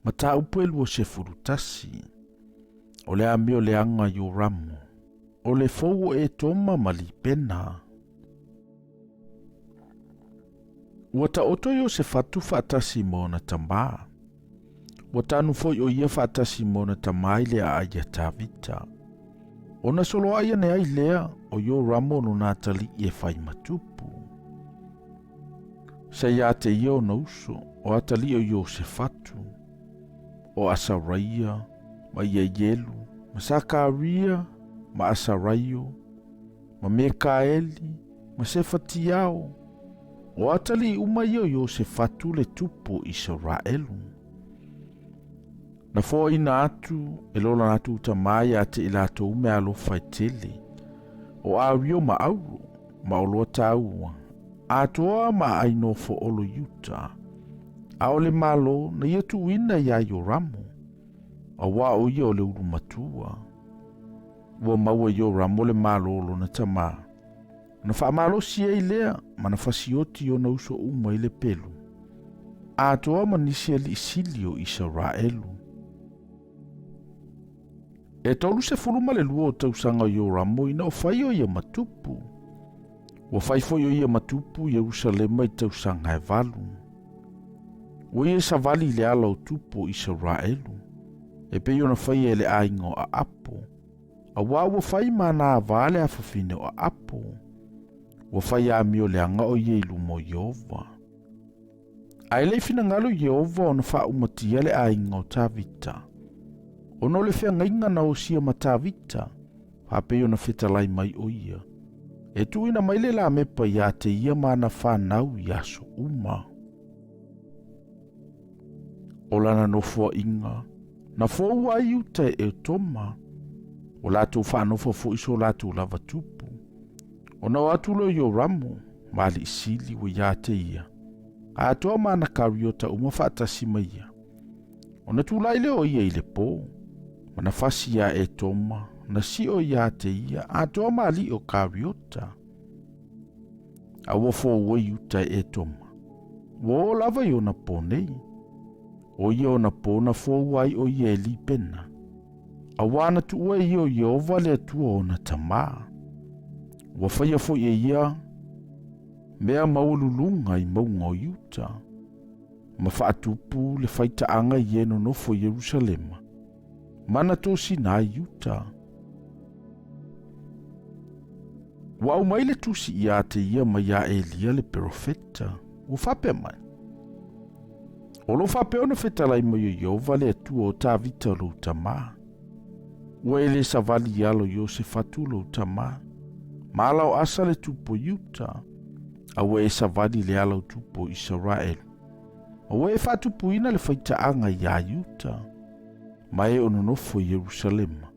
Mataupu e 21. O le amio leaga Ioramu. O le fou o Etoma ma Lipena. Ua taoto Iosefatu faatasi ma ona tamā. Ua tanu foi o ia faatasi ma ona tamā i le aai a Tavita. Ona soloai ane ai lea o Ioramo lona atalii e fai ma tupu. Sa ia te ia ona uso, o atalii o Iosefatu, o Asaraia, ma Ieielu, ma Sakaria, ma Asaraio, ma Mekaeli, ma Sefatiao, o atalii uma ia o Iosefatu le tupu o Isaraelu. Na foaina atu e lo latou tamā ia te i latou meaalofa e tele, o Ario ma Auro, ma oloa taua, atoa ma aai nofo olo i uta. A o le Malo na ia tuuina iā Ioramo, auā o ia o le ulu matua. Ua maua e Ioramo le Malo o lona tamā. Ona faamalosi ai lea ma na fasioti i ona uso uma i le pelu, atoa ma nisi alii sili o Isaraelu. E 32 o tausaga o Ioramo ina o fai o ia ma tupu. Ua fai foi o ia ma tupu i Ierusalema i tausaga e valu. Ua ia savali i le ala o tupu o Isaraelu, e pei ona faia e le aiga o Aapo, Auā ua fai ma ana avā le afafine o Aapo. Ua fai amio leaga o ia i luma o Ieova. Ae le i finagalo Ieova ona faaumatia le aiga o Tavita, ona o le feagaiga na osia ma Tavita, faapei ona fetalai mai o ia, e tuuina mai le lamepa iā te ia ma ana fanau i aso uma. O lana nofoaiga, na foua ai uta e Etoma, ua latou faanofo foi so latou lava tupu. Ona o atu lea o Ioramo, ma alii sili ua iā te ia, atoa ma ana kariota uma faatasi ma ia. Ona tulai lea o ia i le pō, ma na fasi iā Etoma, na sio iā te ia, atoa ma alii o kariota. A ua foua i uta e Etoma. Ua oo lava i ona pō nei. ʻO ia ona pō na foua ai ʻo ia e Lipena. Auā na tuua e ia o Ieova le Atua o ona tamā. Ua faia foi e ia mea maualuluga i mauga o Iuta, ma faatupu le faitaaga i e nonofo i Ierusalema, ma na tosina ai Iuta. Ua aumai le tusi iā te ia mai iā Elia le perofeta, ua faapea mai, O lo faapea ona fetalai mai o Ieova le Atua o Tavita lou tamā. Ua e le savali i alo Iosefatu lou tamā, ma ala o Asa le tupu o Iuta, a ua e savali i le ala o tupu o Isaraelu. Ma ua e faatupuina le faitaaga iā Iuta, ma e o nonofo i Ierusalema.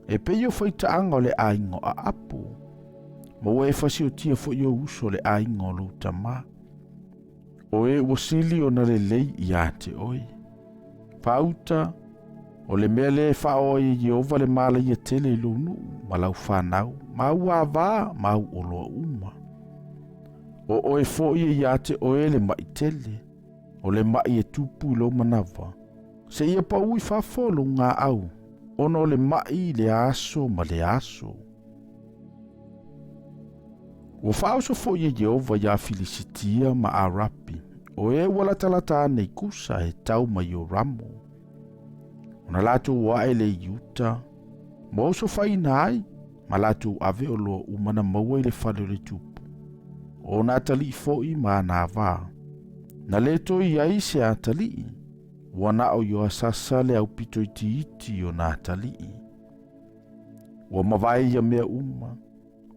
E pei o faitaaga o le aiga o Aapo, ma ua e fasiotia foi ou uso le aiga o lou tamā. O e ua sili ona lelei iā te oe. Faauta, o le mea lea e faaoo ai e Ieova le malaia tele i lou nuu ma lau fanau, ma au avā ma au oloa uma. O oe foi e iā te oe le maʻi tele, o le maʻi e tupu i lou manawa, seia paū i fafo o lou gaau, ona o le maʻi i lea aso ma lea aso. Ua faaoso foi e Ieova iā Filisitia ma Arapi, o e ua latalata ane i Kusa e tau ma Ioramo. Ona latou o ae lea i uta, ma osofaina ai, ma latou ave oloa uma na maua i le fale o le tupu, o ona atalii foi ma ana avā. Na le toe i ai se atalii, ua na o Ioasasa le aupito itiiti o na atalii. Ua mavae ia mea uma,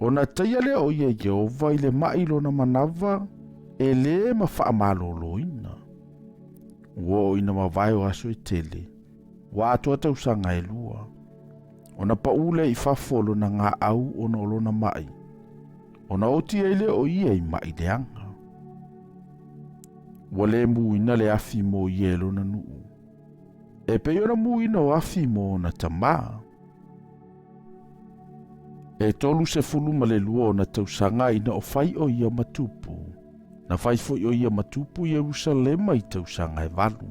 ona taia lea o ia e Ieova i le maʻi lona manawa e lē ma faamalōlōina. Ua oo ina mavae o aso e tele, ua atoa tausaga e lua. Ona paʻū lea i fafo o lona gaau ona o lona maʻi, ona oti ai lea o ia i maʻi leaga. Ua lē muina le afi mo ia e lona nuu, e pei ona muina o afi mo ona tamā. E 32 ona tausaga ina o fai o ia ma tupu. Na fai foi o ia ma tupu i Ierusalema i tausaga e valu.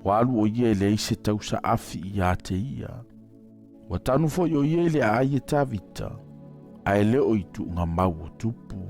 Ua alu ʻo ia e leai se tausaafi ia te ia. Ua tanu foi ʻo ia i le aai e Tavita, ae le o i tuugamau o tupu.